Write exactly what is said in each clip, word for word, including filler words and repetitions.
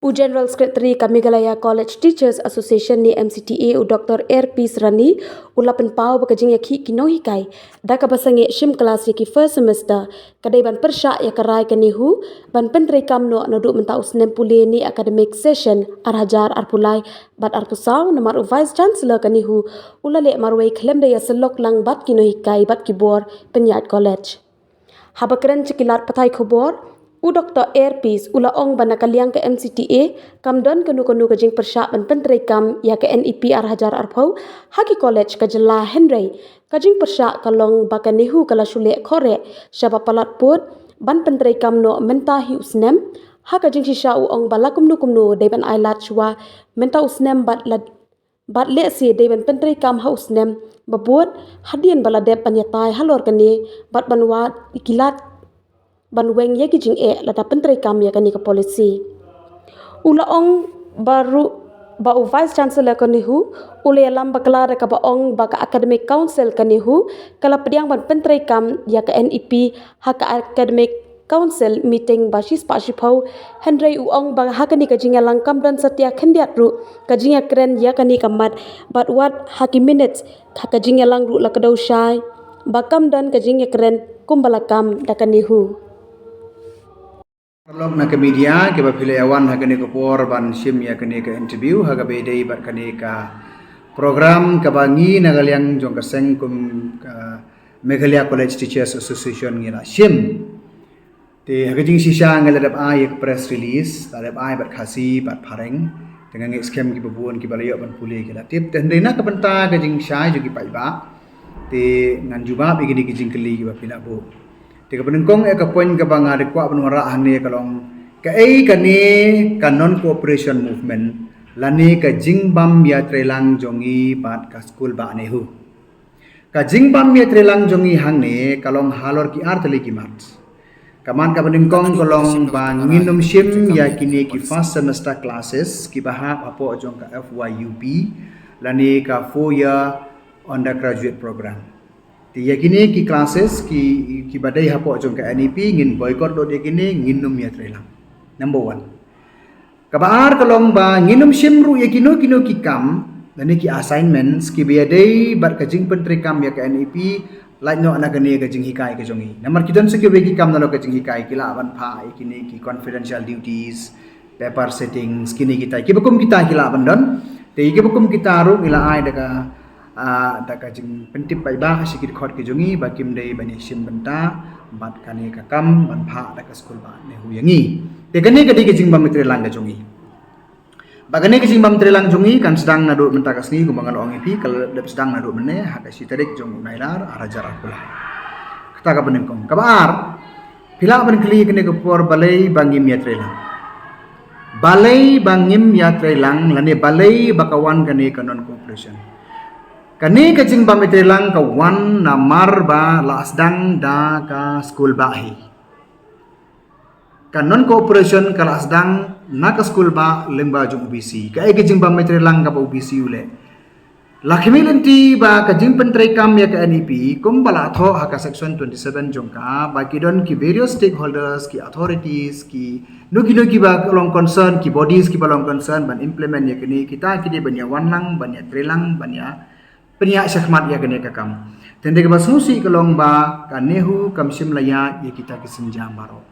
U General Secretary ka Meghalaya College Teachers Association ne M C T A, u Doctor Airpeace Rani, u la pynpaw ba ka jingïakhih ki nonghikai da kaba sangeh shim klas ïa ki first semester ka dei ban pyrshah ïa ka rai ka NEHU ban pyntreikam noh naduh mynta u snem pule ne academic session ar hajar arphew lai bad arphew saw, namar u Vice Chancellor ka NEHU u la leh marwei khlem da ïasyllok lang bad ki nonghikai bad ki bor pynïaid college. Haba kren sha ki lad pathai khubor, u Doctor Airpeace u la ong ba na ka liang ka M C T A kam don kano kano ka jingpyrshah ban pyntreikam ïa ka N E P ar hajar arphew ha ki college ka jylla, hynrei ka jingpyrshah ka long ba ka NEHU ka la shu leh khohreh shaba palat pud ban pyntreikam noh mynta hi u snem. Ha ka jingshisha u ong ba la kumno kumno dei ban ai lad shuwa mynta u snem bad la bad lehse dei ban pyntreikam ha u snem ba bud hadien ba la dep ban ïatai halor kane bad ban wad ïa ki lad ban weng ïa ki jingeh lada pyntreikam ïa kane ka policy. U la ong ba ruh ba u Vice Chancellor ka NEHU u la ïalam bakla da kaba ong ba ka Academic Council ka NEHU ka la pdiang ban pyntreikam ïa ka N E P ha ka Academic Council meeting ba shispah shiphew, hynrei u ong ba ha kane ka jingïalang kam don satia khyndiat ruh ka jingïakren ïa kane ka mat bad wat ha ki minutes ha ka jingïalang ruh la kdew shai ba kam don ka jingïakren kumba la kam da ka NEHU. Paralok na ka media kiba phi la ïa wan ha kane ka por ban shim ïa kane ka interview ha kaba ïadei bad kane ka program kaba ngi na ka liang jong ka seng kum ka Meghalaya College Teachers Association ngi la shim. Te ha ka jingshisha ngi la dep ai ïa ka press release, la dep ai bad Khasi bad Phareng. Te nga ngeit skhem kiba bun kiba la ïoh ban pule ki la tip. Te hynrei na ka bynta ka jingshai jong ki paidbah, te ngan jubab ïa kine ki jingkylli kiba phi la buh. Te kaba nyngkong eh ka point kaba nga dei kwah ban wanrah hangne ka long kaei kane ka non cooperation movement lane ka jingbym ïatreilang jong ngi bad ka skul bah NEHU. Ka jingbym ïatreilang jong ngi hangne ka long halor ki artylli ki mat. Ka mat kaba nyngkong ka long ba ngin ym shim ïa kine ki first semester classes kiba hap hapoh jong ka F Y U P lane ka four year undergraduate program. Te ïa kine ki classes ki kiba dei hapoh jong ka N E P ngin boycott lut ïa kine, ngin ym ïatreilang. Number one. Kaba ar ka long ba ngin ym shim ruh ïa kino kino ki kam lane ki assignments kiba ïadei bad ka jingpyntreikam ïa ka N E P, lait noh na kane ka jinghikai ka jong ngi. Namar ki don sa kiwei ki kam nalor ka jinghikai, ki lah ban phah ïa kine ki confidential duties, paper settings, kine kita, kiba kum kita ki lah ban don. Te kiba kum kita ruh ngi la ai da ka ah, da ka jingpyntip paidbah sha ki dkhot ki jong ngi ba kim dei ban ïashim bynta bad kane ka kam ban phah da ka skul bah NEHU ïa ngi. Te kane ka dei ka jingbym ïatreilang ka jong ngi. Ba kane ka jingbym ïatreilang jong ngi kan sdang naduh mynta ka sngi kumba nga la ong ïa phi, ka la dep sdang naduh mynne ha ka shi tarik jong u Nailar ar hajar arphew lai. Kata kaba nyngkong. Kaba ar, phi lah ban kylli kane ka por balei ba ngim ïatreilang. Balei ba ngim ïatreilang lane balei ba ka wan kane ka non cooperation. Kane ka jingbym ïatreilang ka wan namar ba la sdang da ka skul bah hi. Ka non cooperation ka la sdang na ka skul bah lyngba jong U B C. Kaei ka jingbym ïatreilang kaba U B C u leh. La khmih lynti ba ka jingpyntreikam ïa ka N E P kumba la thoh ha ka section twenty-seven jong ka, ba ki don ki various stakeholders, ki authorities, kino kino kiba long concern, ki bodies kiba long concern ban implement ïa kine, kita ki dei ban ïa wan lang, ban ïa trei lang, ban ïa pynïaid shakhmat ïa kane ka kam. Te hynrei kaba sngewsih ka long ba ka NEHU kam shym la ïaid ïa kita ki sienjam baroh.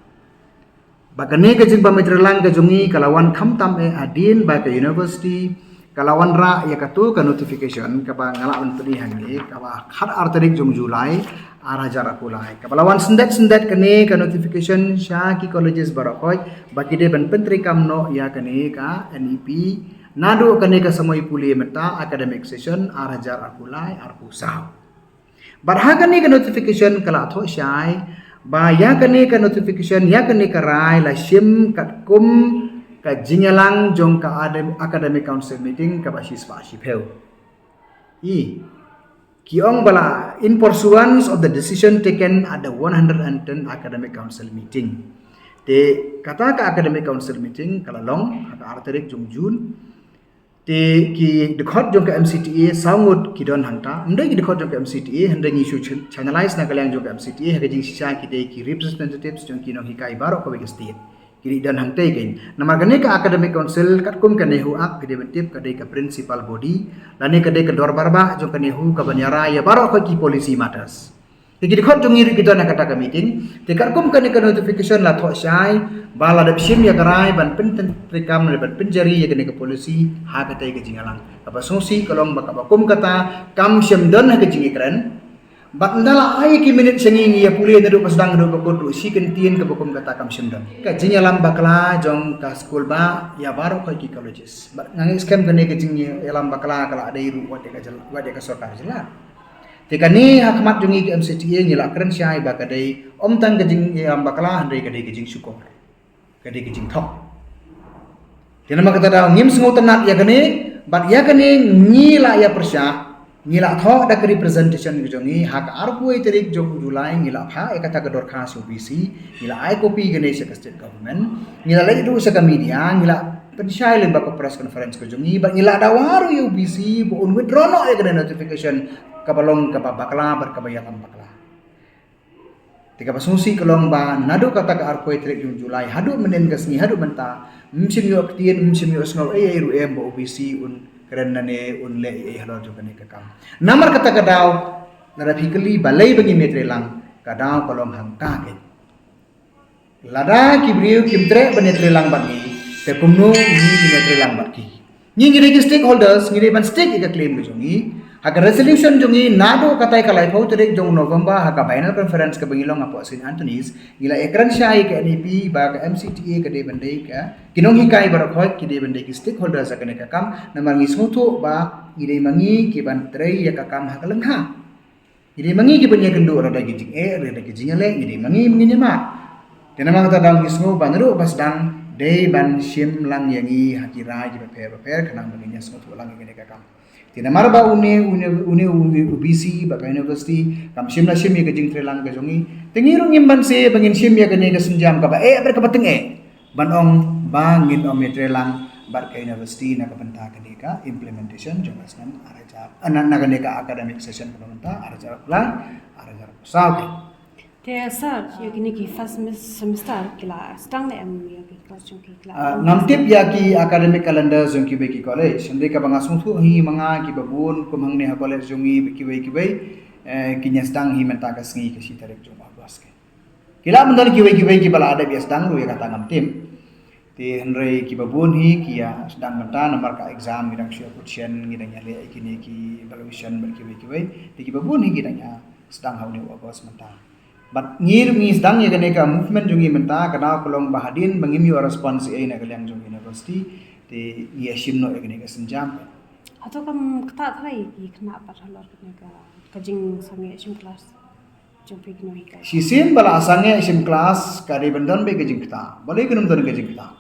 Ba kane ka jingbym ïatreilang ka jong ngi ka la wan khamtam eh hadien ba ka university ka la wanrah ïa kato ka notification kaba nga lah ban pyni hangne, kaba khatar tarik jong July ar hajar arphew lai. Kaba la wan syndet syndet kane ka notification sha ki colleges baroh khoit ba ki dei ban pyntreikam noh ïa kane ka N E P naduh kane ka samoi pule mynta academic session ar hajar arphew lai arphew saw. Bad ha kane ka notification ka la thoh shai ba ïa kane ka notification, ïa kane ka rai la shim katkum ka jingïalang jong ka adem-, academic council meeting kaba shispah shiphew. I ki ong ba la in pursuance of the decision taken at the one hundred and ten academic council meeting. Te kata ka academic council meeting ka la long ha ka ar tarik jong June. Te ki dkhot jong ka M C T A saw ngut ki don hangta. Ym dei ki dkhot jong ka M C T A, hynrei ngi shu chan-, channelize na ka liang jong ka M C T A, ha ka jingshisha ki dei ki representatives jong ki nonghikai baroh kawei ka state. Ki dei don hangtei kein. Namar kane ka Academic Council katkum ka NEHU Act, phi dei ban tip, ka dei ka principal body lane ka dei ka dorbar bah jong ka NEHU ka ban ïarai ïa baroh khoit ki policy matters. Te ki dkhot jong ngi ruh ki don ha kata ka meeting. Te katkum kane ka notification la thoh shai ba la dep shim ïa ka rai ban pyntreikam lane ban pynjari ïa kane ka policy ha katei ka jingïalang. Kaba sngewsih ka long ba kaba kum kata kam shym don ha ka jingïakren. Bad ynda la ai ki minit sha ngi, ngi ïa pule naduh ba sdang haduh ba kut ruh, shi kyntien kaba kum kata kam shym don. Ka jingïalam bakla jong ka skul bah ïa baroh khoit ki colleges. Bad nga ngeit skhem kane ka jingïalam bakla ka la dei ruh wat ïa ka jylla, wat ïa ka sorkar jylla. Te kane ha khmat jong ngi ka M C T A ngi la kren shai ba ka dei ym tang ka jingïalam bakla, hynrei ka dei ka jingshukor, ka dei ka jingthok. Te namar kata daw ngim sngewtynnat ïa kane, bad ïa kane ngi la ïa pyrshah, ngi la thoh da ka representation ka jong ngi, ha ka arphew tarik jong u July ngi la phah ïa kata ka dorkhas sha U B C, ngi la ai copy kane sha ka state government, ngi la leit ruh sha ka media, ngi la pynshai lyngba ka press conference ka jong ngi, bad ngi la dawa ruh ïa U B C ba un withdraw noh ïa kane notification kaba long kaba bakla bad kaba ïalam bakla. Te kaba sngewsih ka long ba naduh kata ka arphew tarik jong July haduh mynhynnin ka sngi haduh mynta, ym shym ïoh ktien, ym shym ïoh sngew ei ei ruh em ba U B C un kren lane un leh ei ei halor jong kane ka kam. Namar kata ka daw, lada phi kylli balei ba ngim ïatreilang, ka daw ka long hangta kein. Lada ki briew kim treh ban ïatreilang bad ngi, te kumno ngi ngin ïatreilang bad ki? Ngi, ngi dei ki stakeholders, ngi dei ban stick ïa ka claim ka jong ngi. Ha ka resolution jong ngi naduh katai ka laiphew tarik jong November ha ka biennial conference kaba ngi long hapoh Saint Anthony's, ngi la ïakren shai ïa ka N E P ba ka M C T A ka dei ban dei ka, ki nonghikai baroh khoit ki dei ban dei ki stakeholders ha kane ka kam, namar ngi sngewthuh ba ngi dei ma ngi ki ban trei ïa ka kam ha ka lyngkha. Ngi dei ma ngi ki ban ïakynduh lada ki jingeh, lada ki jingïaleh, ngi dei ma ngi, ma ngi, ngi ma. Te namar kata daw ngi sngew ba naduh ba sdang dei ban shim lang ïa ngi ha ki rai kiba pher bapher khnang ba ngin ïa sngewthuh lang ïa kane ka kam. Te namar ba une, une, une, une U B C bad ka university kam shim la shim ïa ka jingtreilang ka jong ngi, te ngi ruh ngim banse ba ngin shim ïa kane ka sienjam kaba eh bad kaba tyngeh ban ong ba ngin ym ïatreilang bad ka university na ka bynta kane ka implementation jong ka snem ar hajar, eh, na, na kane ka academic session kaba mynta ar hajar arphew lai ar hajar arphew saw. Te sir, ïa kine ki first semis-, semester ki la sdang ne em ïa ki course jong ki, ki la Ah, ngam tip ïa ki academic calendar jong kiwei ki college. Hynrei kaba nga sngewthuh hi ma nga kiba bun kum hangne ha college jong ngi kiwei kiwei, eh, kin ïa sdang hi mynta ka sngi ka shi tarik jong August. Ki lah ban don kiwei kiwei kiba la dep ïa sdang ruh, ïa kata ngam tip. Te hynrei kiba bun hi ki ïa sdang mynta namar ka exam ngi dang shu ïa put shen, ngi dang ïa leh ïa kine ki evaluation bad kiwei kiwei. Te kiba bun hi ki dang ïa sdang ha une u August mynta. Bad ngi ruh ngi sdang ïa kane ka movement jong ngi mynta, ka daw ka long ba hadien ba ngim ïoh response ei ei na ka liang jong university, te ngi ïa shim noh ïa kane ka sienjam. Hato kam ktah trai ki khynnah pat halor kane ka, ka jingsangeh shim klas jong phi ki nonghikai? Shisien ba la sangeh shim klas ka dei ban don beit ka jingktah. Balei kan ym don ka jingktah?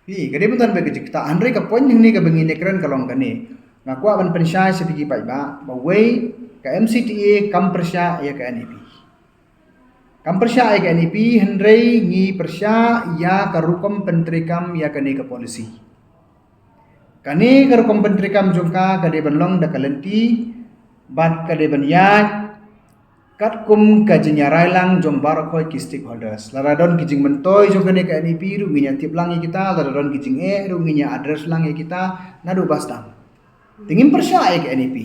Phi, ka dei ban don beit ka jingktah. Hynrei ka point hangne kaba ngin ïa kren ka long kane. Nga kwah ban pynshai sha phi ki paidbah ba wei, ka M C T A kam pyrshah ïa ka N E P. Kam pyrshah ïa ka N E P, hynrei ngi pyrshah ïa ka rukom pyntreikam ïa kane ka policy. Kane ka rukom pyntreikam jong ka ka dei ban long da ka lynti bad ka dei ban ïaid katkum ka jingïarai lang jong baroh khoit ki stakeholders. Lada don ki jingmyntoi jong kane ka N E P ruh ngin ïa tip lang ïa kita, lada don ki jingeh ruh ngin ïa address lang ïa kita naduh ba sdang. Te ngim pyrshah ïa ka N E P.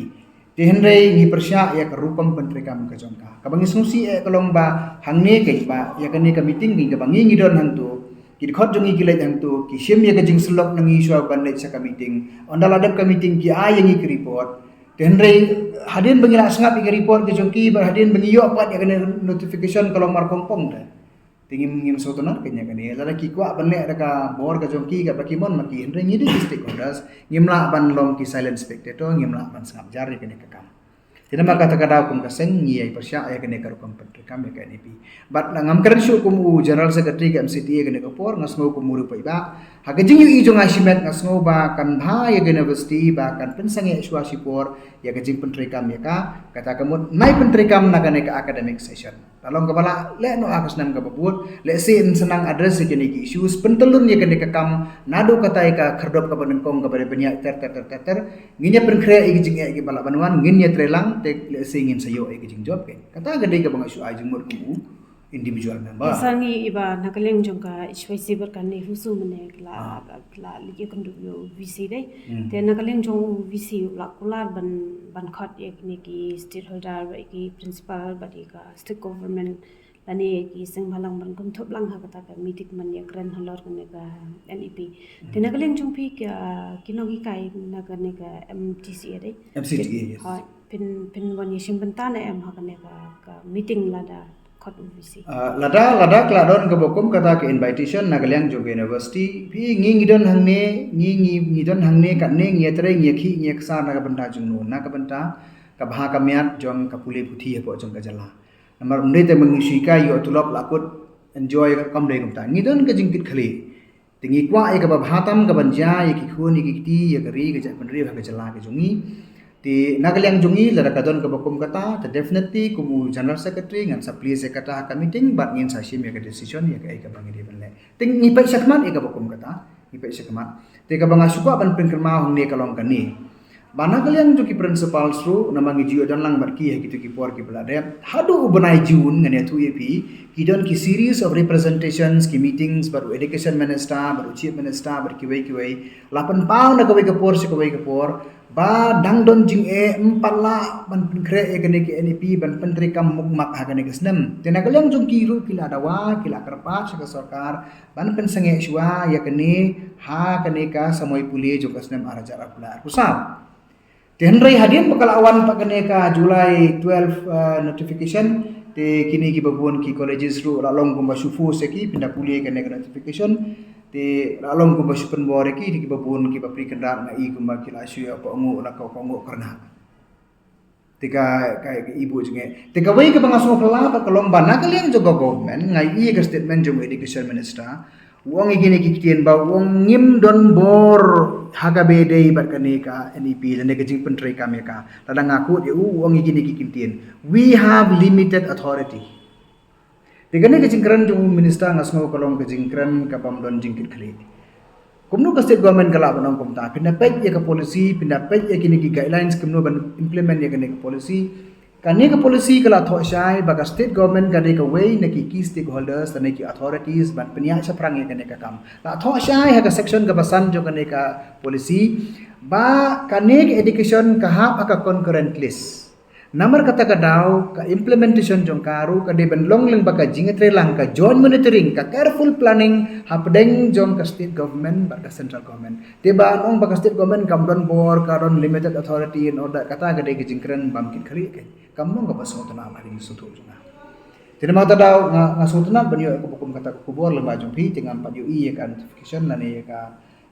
Te hynrei ngi pyrshah ïa ka rukom pyntreikam ka jong ka. Kaba ngi sngewsih eh ka long ba hangne keiñ ba ïa kane ka meeting keiñ kaba ngi ngi don hangto, ki dkhot jong ngi ki leit hangto, ki shim ïa ka jingsyllok na ngi shuwa ban leit sha ka meeting. Ynda la dep ka meeting ki ai ïa ngi ka report. Te hynrei hadien ba ngi la sngap ïa ka report ka jong ki bad hadien ba ngi ïoh pat ïa kane notification ka long mar kongpong te. Te ngim, ngim sngewtynnat kein ïa kane. Lada ki kwah ban leh da ka bor ka jong ki kaba ki mon ma ki, hynrei ngi dei ki stakeholders, ngim lah ban long ki silent spectator, ngim lah ban sngap jar ïa kane ka kam. Te namar kata ka daw kum ka seng ngi ïa pyrshah ïa kane ka rukom pyntreikam ïa ka N E P. Bad ngam kren shuh kum u General Secretary ka M C T A kane ka por, nga sngew kum u ruh paidbah. Ha ka jingïohi jong nga shimet nga sngew ba kan bha ïa ka university ba kan pynsangeh shuwa shipor ïa ka jingpyntreikam ïa ka, kata ka mut nai pyntreikam na kane ka academic session. Ka long kaba la leh noh ha ka snem kaba bud, lehse yn sa nang address ïa kine ki issues, pyntyllun ïa kane ka kam, naduh katai ka khyrdop kaba nyngkong kaba dei ban ïaid ter ter ter ter ter, ngin ïa pynkhreh ïa ki jingeh kiba lah ban wan, ngin ïa trei lang, te lehse ngin sa ïoh ïa ki jingjop kein. Kata ka dei kaba nga shu ai jingmut kum u individual member. Ïa sa ngi iba na ka liang jong ka H Y C bad ka NEHUSU mynne ka la, ka la leit ïakynduh ïa u V C dei. Te na ka liang jong u V C u la kular ban, ban khot ïa kine ki stakeholder bad ïa ki principal bad ïa ka state government lane ïa ki seng bhalang ban kynthup lang ha kata ka meeting ban ïakren halor kane ka N E P. Te na ka liang jong phi ka, ki nonghikai na kane ka M T C A dei. M C T A, yes. Hooid, phin, phin wan ïashim bynta ne em ha kane ka, ka meeting lada khot u V C? Ah, lada, lada ka la don kaba kum kata ka invitation na ka liang jong ka university, phi, ngi, ngi don hangne, ngi, ngi, ngi don hangne katne, ngi ïatrei, ngi ïakhih, ngi ïaksaid na ka bynta jong no, na ka bynta ka bha ka miat jong ka pule puthi hapoh jong ka jylla. Namar ym dei tang ba ngi shu hikai, ïoh tulop, la kut, enjoy, kam dei kumta. Ngi don ka jingkitkhlieh. Te ngi kwah ïa kaba bha tam kaban jia ïa ki khun ïa ki kti ïa ka ri, ka jaitbynriew ha ka jylla ka jong ngi. Te na ka liang jong ngi lada ka don kaba kum kata, te definitely kum u General Secretary ngan sa place ïa kata ha ka meeting bad ngin sa shim ïa ka decision ïa kaei kaba ngi dei ban leh. Te ngi peit shakhmat ïa kaba kum kata, ngi peit shakhmat. Te kaba nga shu kwah ban pynkynmaw hangne ka long kane. Ba na ka liang jong ki principals ruh, namar ngi ju ïoh don lang bad ki ha kito ki por kiba la dep. Haduh u bnai June ngan ïathuh ïa phi, ki don ki series of representations, ki meetings bad u education minister, bad u chief minister, bad kiwei kiwei. La pynpaw na kawei ka por sha kawei ka por ba dang don jingeh, ym pat lah ban pynkhreh ïa kane ka N E P ban pyntreikam mukmak ha kane ka snem. Te na ka liang jong ki ruh ki la dawa, ki la kyrpad sha ka sorkar ban pynsangeh shuwa ïa kane ha kane ka samoi pule jong ka snem ar hajar arphew lai arphew saw. Te hynrei hadien ba ka la wan pat kane ka July twelve, uh, notification, te kine kiba bun ki colleges ruh la long kumba shu force ïa ki, pynda pule kane ka notification, te la long kumba shu pynbor ïa ki, te kiba bun kiba pyrkhat nga i kumba ki la shu ïa kohnguh la kohnguh kyrnat. Te ka, ka, ka ibu jingeh. Te kawei kaba nga sngewphylla pat ka long ba na ka liang jong ka government, nga i ka statement jong u education minister, u ong ïa kine ki ktien ba u ong ngim don bor ha kaba ïadei bad kane ka N E P lane ka jingpyntreikam ïa ka. Lada nga quote ïa u, u ong ïa kine ki ktien, "We have limited authority." Te kane ka jingkren jong u minister nga sngew ka long ka jingkren kabym don jingkitkhlieh. Kumno ka state government ka lah ban ong kumta? Phin da peit ïa ka policy, phin da peit ïa kine ki guidelines kumno ban implement ïa kane ka policy. Kane ka policy ka la thoh shai ba ka state government ka dei kawei na ki key stakeholders lane ki authorities ban pynïaid shaphrang ïa kane ka kam. La thoh shai ha ka section kaba san jong kane ka policy ba kane ka education ka hap ha ka concurrent list. Namar kata ka daw ka implementation jong ka ruh ka dei ban long lyngba ka jingïatreilang, ka joint monitoring, ka careful planning hapdeng jong ka state government bad ka central government. Te ba ong ba ka state government kam don bor, ka don limited authority and all that, kata ka dei ka jingkren bym kit khlieh, ka kam long kaba sngewtynnat ha ka jingsngewthuh jong nga. Te namar kata daw nga, nga sngewtynnat ban ïoh kaba kum kata ka khubor lyngba jong phi, te ngam pat ïohi ïa ka notification lane ïa ka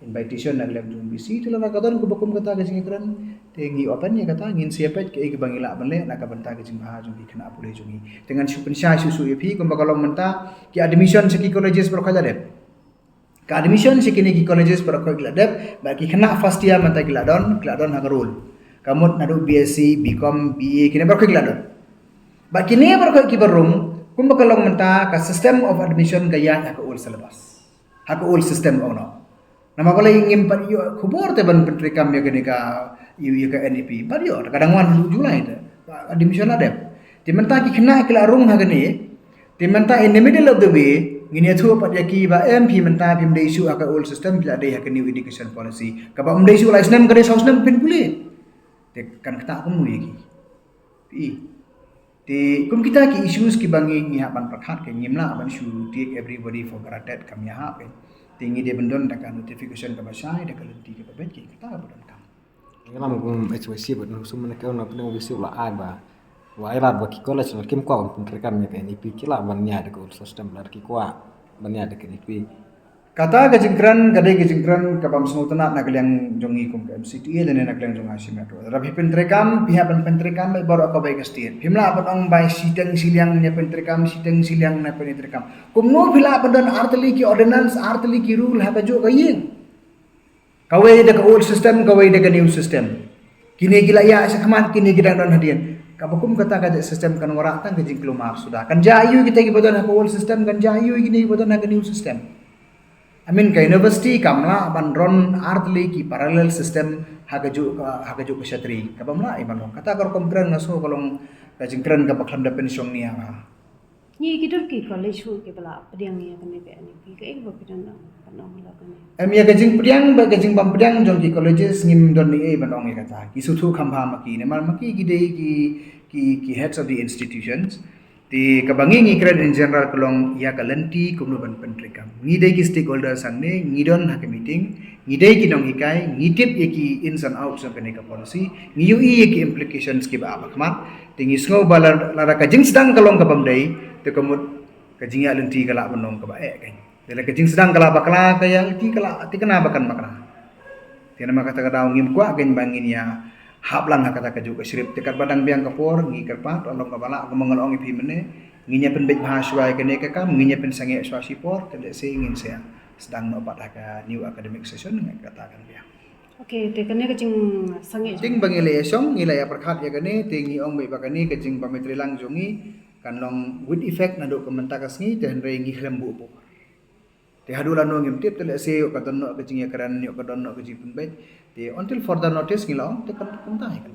invitation na ka liang jong B C, te lada ka don kaba kum kata ka jingkren, te ngi open ïa kata, ngin sa ïa peit kaei kaba ngi lah ban leh na ka bynta ka jingbha jong ki khynnah pule jong ngi. Te ngan shu pynshai shuh shuh ïa phi kumba ka long mynta, ki admission sha ki colleges baroh khoit la dep. Ka admission sha kine ki colleges baroh khoit ki la dep, bad ki khynnah first year mynta ki la don, ki la don ha ka roll. Ka mut naduh B S C, B Com, B A, kine baroh khoit ki la don. Bad kine baroh khoit kiba rung, kumba ka long mynta, ka system of admission ka ïaid ha ka old syllabus, ha ka old system, oh no. Namar balei ngim pat ïoh khubor te ban pyntreikam ïa kane ka, ïa, ïa ka N E P. Bad ïoh, ka dang wan July te. Admission la dep. Te mynta ki khynnah ki la rung ha kane. Te mynta in the middle of the way, ngin ïathuh pat ïa ki ba em phi mynta phim dei shuh ha ka old system, phi la dei ha ka new education policy. Kaba ym dei shuh lai snem, ka dei saw snem phin pule. Te kan ktah kumno ïa ki? Phi. Te kum kita ki issues kiba ngi, ngi hap ban pyrkhat, ka ngim lah ban shu take everybody for granted, kam ïahap, eh. Te ngi dei ban don da ka notification kaba shai, da ka lynti kaba beit, ka kata kaba donkam. Ngi lam kum H Y C bad nusum na ka na pyneng bisi la ai ba, wa ai lad ba ki college la kim kwah ban pyntreikam ïa ka N E P, ki lah ban ïaid da ka old system, lada ki kwah ban ïaid da ka N E P. Kata ka jingkren, ka dei ka jingkren kabym sngewtynnat na ka liang jong ngi kum ka M C T A lane na ka liang jong nga shimet ruh. Lada phi pyntreikam, phi hap ban pyntreikam bad baroh kawei ka state. Phim lah ban ong ba shiteng shiliang ne pyntreikam, shiteng shiliang ne pyntreikam. Kumno phi lah ban don artylli ki ordinance, artylli ki rule ha kajuh ka ïing? Kawei da ka old system, kawei da ka new system. Kine ki la ïaid shakhmat, kine ki dang don hadien. Kaba kum kata ka system kan wanrah tang ka jingkulmar suda. Kan jia aiu kita kiba don ha ka old system, kan jia aiu kine kiba don ha ka new system. I mean, ka university kam lah ban run artylli ki parallel system ha kajuh ka, ha kajuh ka shatri. Kabym lah i ban long. Kata ka rukom kren nga sngew ka long ka jingkren kaba khlem da pynshong nia. Ngi ki dur ki college hu ki ba la pdiang ïa kane ka N E P, kaei ba phi don ban ong ïa kane? Em, ïa ka jingpdiang bad ka jingbym pdiang jong ki colleges ngim don ei ei ban ong ïa kata. Ki sngewthuh kham bha ma ki, namar ma ki ki dei ki ki ki heads of the institutions. Te kaba ngi ngi kren in general ka long ïa ka lynti kumno ban pyntreikam. Ngi dei ki stakeholders hangne, ngi don ha ka meeting, ngi dei ki nonghikai, ngi tip ïa ki ins and outs jong kane ka policy, ngi ïohi ïa ki implications kiba ap ba khmat. Te ngi sngew ba la- lada ka jingsdang ka long ka bym dei, te ka mut ka jingïaid lynti ka lah ban long kaba eh kein. Te lada ka jingsdang ka lah bakla, ka ïaid lynti ka lah thikna ba kan bakla. Te namar kata ka daw ngim kwah kein ba ngin ïa hap lang ha kata kajuh ka script. Te katba dang biang ka por ngi kyrpad, la long kaba lah, kumba nga la ong ïa phi mynne, ngin ïa pynbeit bha shuwa ïa kane ka kam, ngin ïa pynsangeh shuwa shipor, te lehse ngin sa sdang noh pat ha ka new academic session, nga kata kan biang. Okay, te kane ka jingsangeh Te ba ngi la ïa shong, ngi la ïa pyrkhat ïa kane, te ngi ong beit ba kane ka jingbym trei lang jong ngi kan long with effect naduh ka mynta ka sngi, te hynrei ngi khlem buh puk. Te haduh lano ngim tip, te lehse ïoh ka don noh ka jingïakren, ïoh ka don noh ka jingpynbeit. Te until further notice ngi la ong, te kan kumta hi kan.